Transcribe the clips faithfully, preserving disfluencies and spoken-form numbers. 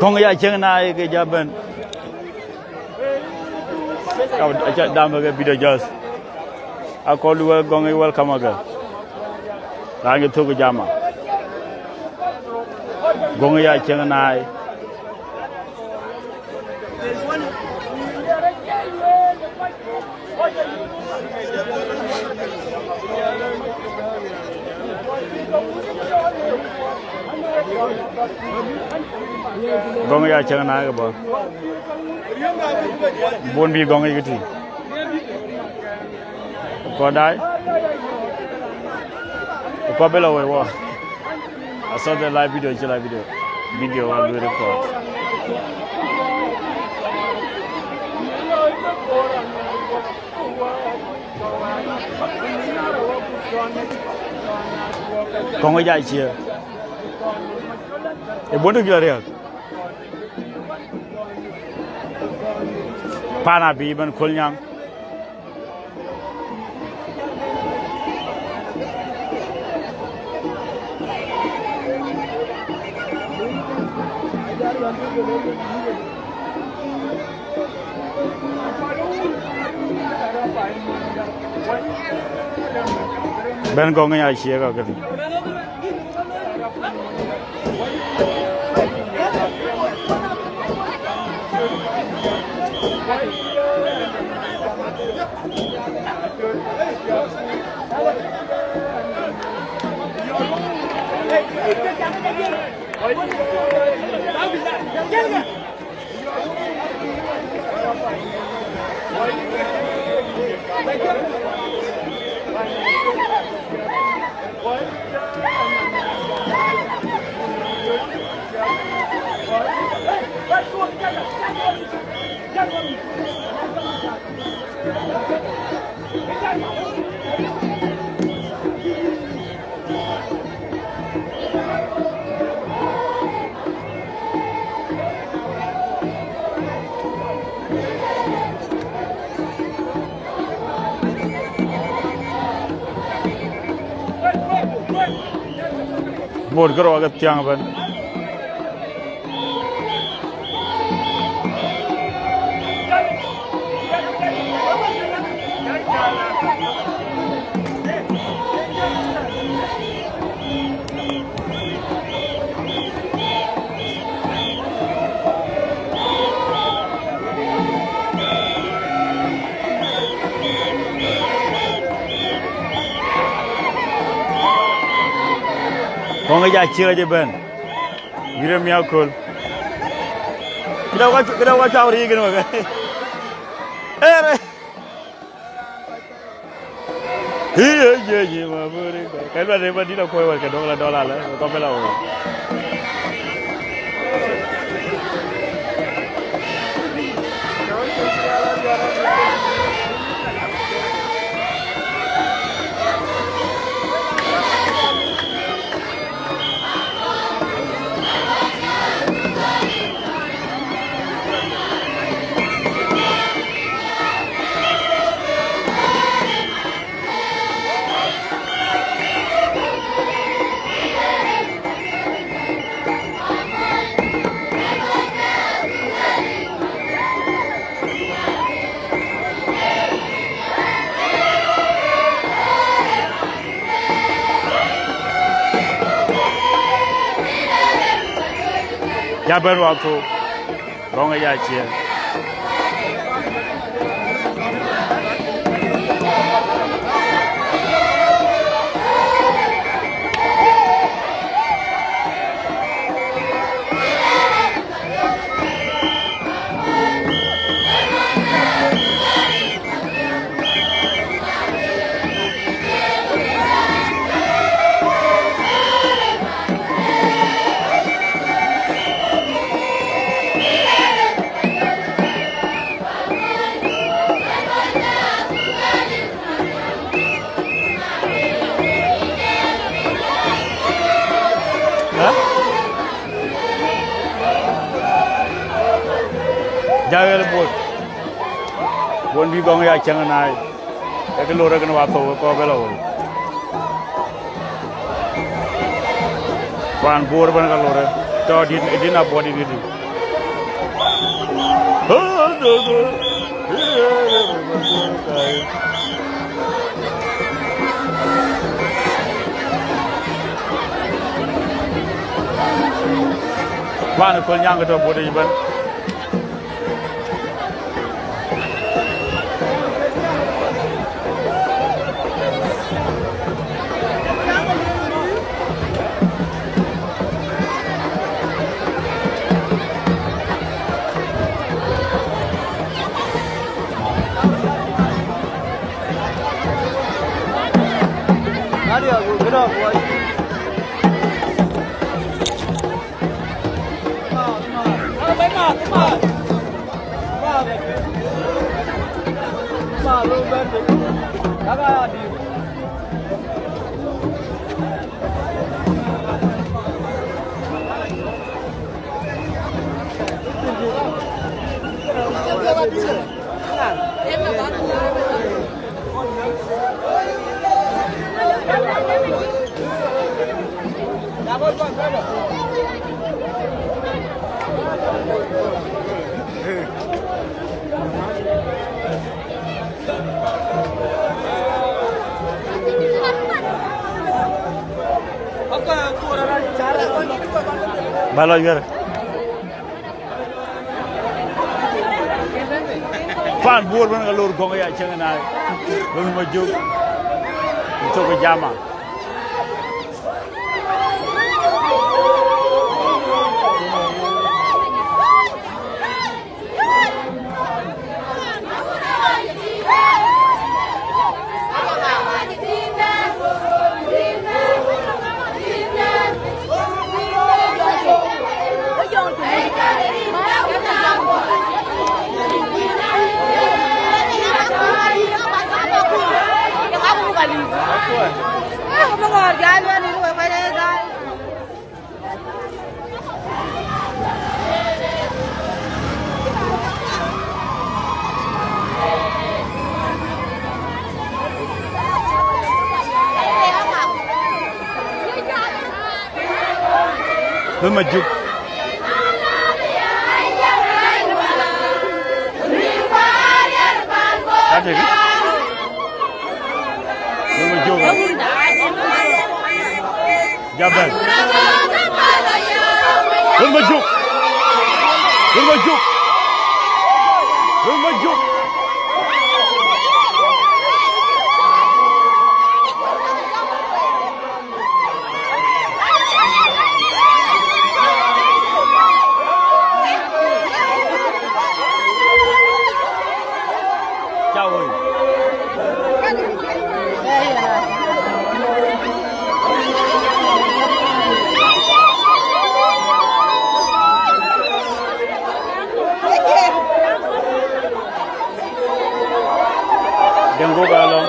Gɔŋ ya cieŋ na ye ke ja bɛ̈n. Ka aca dam ke video just. Akɔl wek Gɔŋ welcome again. Raan ye thök jama. Gɔŋ ya cieŋ na ye. Gɔŋ ya cieŋ na ke bɔ̈. Bon bï Gɔŋ yic ke tïŋ. Kɔn daai. Kɔn bï lɔ wei wɔ. I saw the live video, cï live video. Video wa lui record. Kɔŋ ja cie. E bon du gila riak. Pan abï bɛ̈n Kolnyaŋ. Bɛ̈n Gɔŋ ya cie ka kënë. Bot kërɔ ke thiäŋ ëbɛ̈n. Kɔŋ ja ciëk acï bɛ̈n. Wït ë miäk köl. Këdë wa, këdë wa cɔk riik kënë wek. Ee, ee, ee, ee, ee, ma buri. Kɛn ba de ba dït akuɔ̈c wɛ̈t ke dɔŋ la dɔla la, kɔp la woi. Ja bɛ̈n wa thok. Gɔŋ ë ya ciëën. Jaɣɛl buɔt. Buɔn bï Gɔŋ ya cäŋ ënai. Ee kë lor ë kën wa thou ë kɔɔr bë lɔ woi. Kuan Bor ëbɛ̈n ka lor ë. Tɔ dït, dït na buɔt dït dït. Wään ë köl nyaŋ ke tɔ̈ buɔt yic ëbɛ̈n. Nadia, get up, boy. Ba lɔ yuɛ̈r. Paan Bor bɛ̈n ka lor gɔŋ ya cieŋ ënai. Lon Majök. Thok ë jama. Lon Majök. Atek. Lon Majök. Jabɛn. Lon Majök. Lon Majök. Lon Majök. Cä woi. Deŋ Gok alɔ.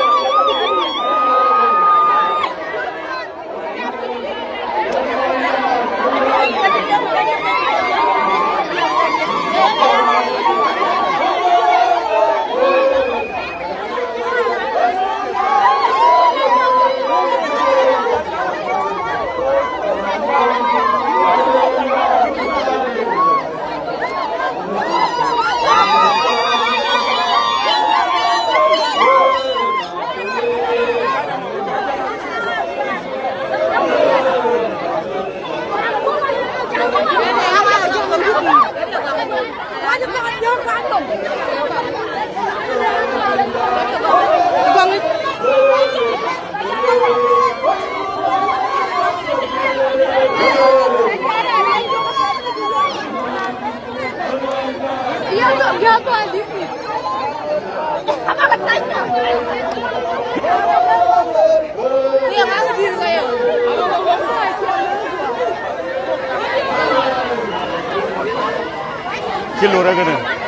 Cï lor ë kënë.